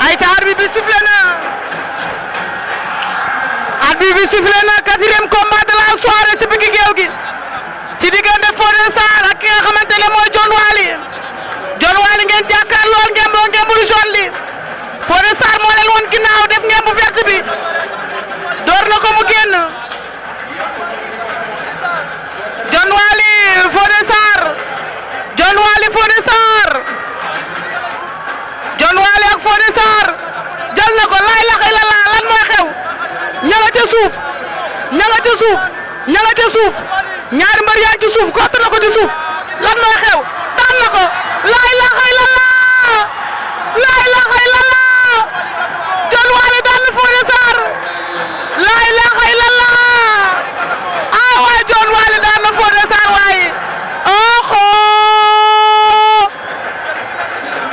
ay ca arbitre bi sifflé na quatrième combat de la soirée si digg géew gi ci diggante Fodé Sarr ak ki nga xamante ne mooy John Waly ngeen jàkkaar lool ngeen bul jaune li Fodé Sarr moo leen woon ginnaaw def ngeen bu vert bi door na ko mu génn John Waly Fodé Sarr ak Fodé Sarr jël na ko laay laxay la laa lan mooy xew ña nga ca suuf ñaari mbër yaa ci suuf kott na ko ci suuf lan mooy xew daan na ko laay laxay la laa John Waly daan na Fodé Sarr laay laxay la laa waay John Waly daan na Fodé Sarr waaye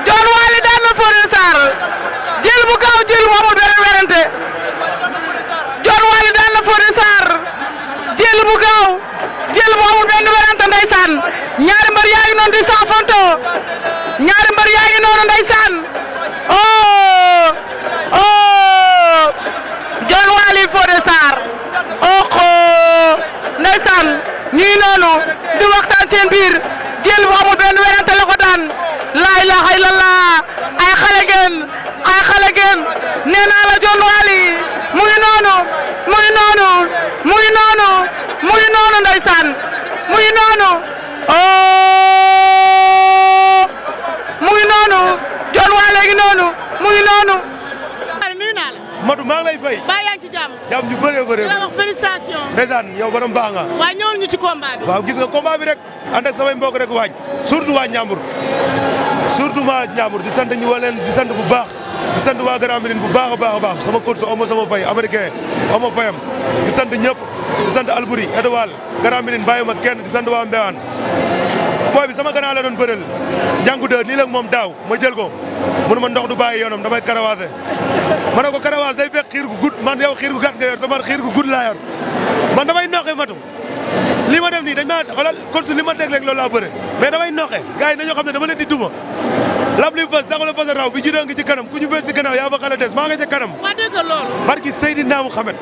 John Waly daan na Fodé Sarr jël bu gaaw jël bu amul benn werante John Waly daan na Fodé Sarr jël bu gaaw jël bu amul benn werante ndeysaan ñaari mbër yaa ngi noonu di saafonto ndeysaan John Waly Fodé Sarr ndeysaan ñuy noonu di waxtaan seen biir jël bu amul benn werante la ko daan laa ilaaha illallah ay xale ngeen nee naa la John Waly mu ngi noonu ndeysaan mu ngi noonu John Waly ngi noonu mu ngi noonu. nuyu naa la. Madou maa ngi lay fay. baa yaa ngi ci jàmm. jàmm ju bëree bëri. di la wax félicitation. ndeysaan yow borom baax nga. waaw ñëwal ñu ci combat bi. waaw gis nga combat bi rek ànd ak samay mbokk rek waaj surtout waa Ndiambour di sant ñu waleen di sant bu baax di sant waa Grand Médine bu baax a baax sama coach Omo sama fay américain Omo fayam di sant ñëpp di sant Albouri Edouard Grand Médine bàyyuma kenn di sant waa Mbéwane booy bi sama grand la doon bëreel jàngu de nii la moom daaw ma jël ko mënu ma ndox du bàyyi yoonam damay karawaase ma ne ko karawaase day fekk xiir gu gudd man yow xiir gu gàtt nga yor te man xiir gu gudd laa yor man damay noqe matum li ma def nii dañ ma xoolal coach li ma teg rek loolu laa bëre mais damay noqe gars yi dañoo xam ne dama leen di duma lab li fas daxala fas raw bi jidoo ngi ci kanam ku ñu fel si gannaaw yaa fa xala des maa nga ca kanam waa dëgg loolu barki Seydina Muhammad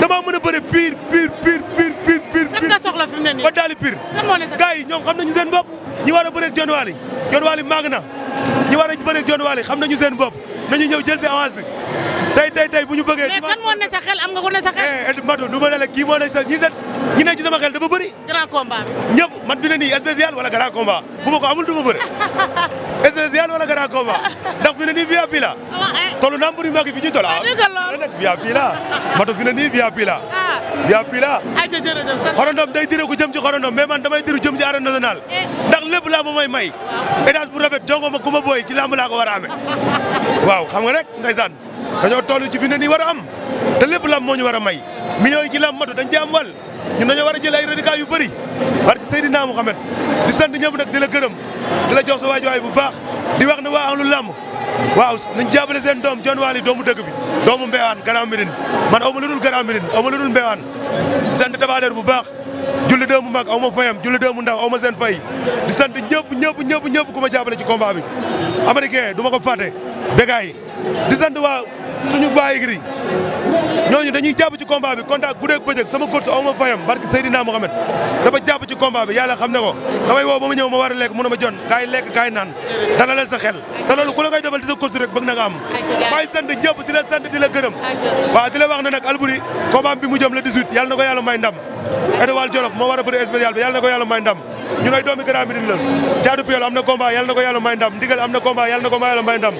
dama mën a bëre pire kan nga soxla fi mu ne nii ba daali pire gars yi ñoom xam nañu seen bopp ñi war a bëre ak John Waly màgg na ñi war a bëre ak John Waly xam nañu seen bopp nañu ñëw jël si avance bi tey bu ñu bëggee. mais kan moo ne sa xel am nga ko ne sa xel. Madou du ma ne la kii moo ne sa ñi ne ci sama xel dafa bëri. grand combat bi. ñëpp man fi ne nii spécial wala grand combat bu ma ko amul du ma bëre. spécial wala grand combat ndax fi ne nii VIP la. tollu naa mbëri mag yi fi ñu toll. VIP la Madou fi ne nii VIP la. VIP la. ayca jërëjëf sax. xorondom day dire ku jëm ci xorondom mais man damay diru jëm ci arène nationale. ndax lépp laa ma may. étage bu rafet jongo ma ku ma booy ci lamb laa ko war a amee. waaw xam nga rek ndeysaan dañoo toll ci fi ne nii war a am te lépp lam moo ñu war a may millions yi ci lam Madou dañ ci am wàll ñun dañoo war a jël ay rédicats yu bëri barke Seydina Muhammad di sant ñëpp nag di la gërëm di la jox sa waajuwaay bu baax di wax ne waa ahlu lamb waaw nañ jàppale seen doom John Waly doomu dëkk bi doomu Mbéwane Grand Médine man aw ma lu dul Grand Médine aw ma lu dul Mbéwane di sant tabaaleer bu baax julli doomu mag aw ma fayam julli doomu ndaw aw ma seen fay di sant ñëpp ku ma jàppale ci combat bi américain du ma ko fàtte bégaay di sant waa suñu baay igri ñooñu dañuy jàpp ci combat bi contact guddeeg bëccëg sama coach aw ma fayam barki Seydina Mohamed dafa jàpp ci combat bi yàlla xam ne ko damay woo ba ma ñëw ma war a lekk mu ne ma jon kaay lekk kaay naan dana leen sa xel te loolu ku la koy defal di sa coach rek bëgg na nga am maay sant ñëpp di la sant di la gërëm waaw di la wax ne nag Albouri combat bi mu jëm le 18 yàlla na ko yàlla may ndam Edouard Jolof moo war a bëri spécial bi yàlla na ko yàlla may ndam ñun ay doomi Grand Médine la Thiatou Piol am na combat yàlla na ko yàlla may ndam Ndigal am na combat yàlla na ko yàlla may ndam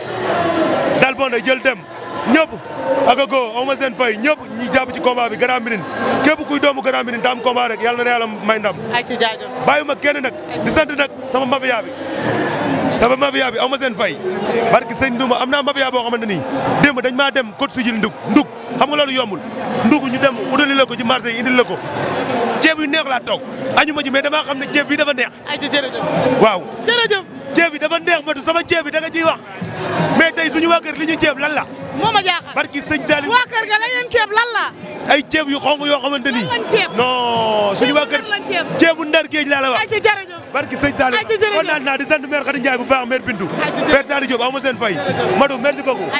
dal bonde jël dem ñëpp Agago aw ma seen fay ñëpp ñi jàpp ci combat bi Grand Médine képp kuy doomu Grand Médine te am combat rek yàlla na yàlla may ndam bàyyuma kenn nag di sant nag sama mafia bi aw ma seen fay barki sëñ Nduma am naa mafia boo xamante ni démb dañ maa dem côte sujil ndug xam nga loolu yombul ndug ñu dem udali la ko ci marché yi indil la ko ceeb yu neex laa toog añu ma ci mais damaa xam ne ceeb bi dafa neex waaw jërëjëf ceeb bi dafa neex Madou sama ceeb bi da nga ciy wax mais tey suñu waa kër li ñu ceeb lan la moo ma jaaxal barki sëñ Saliou waa kër ga la ngeen ceeb lan la ay ceeb yu xonq yoo xamante ni lan lañ ceeb non suñu waa kër ceebu ndar géej laa la wax ay ci jërëjëf barki sëñ Saliou ay ci jërëjëf kontaan naa di sant maire Khady Ndiaye bu baax maire Bintou père Tali Diop aw ma seen fay Madou merci beaucoup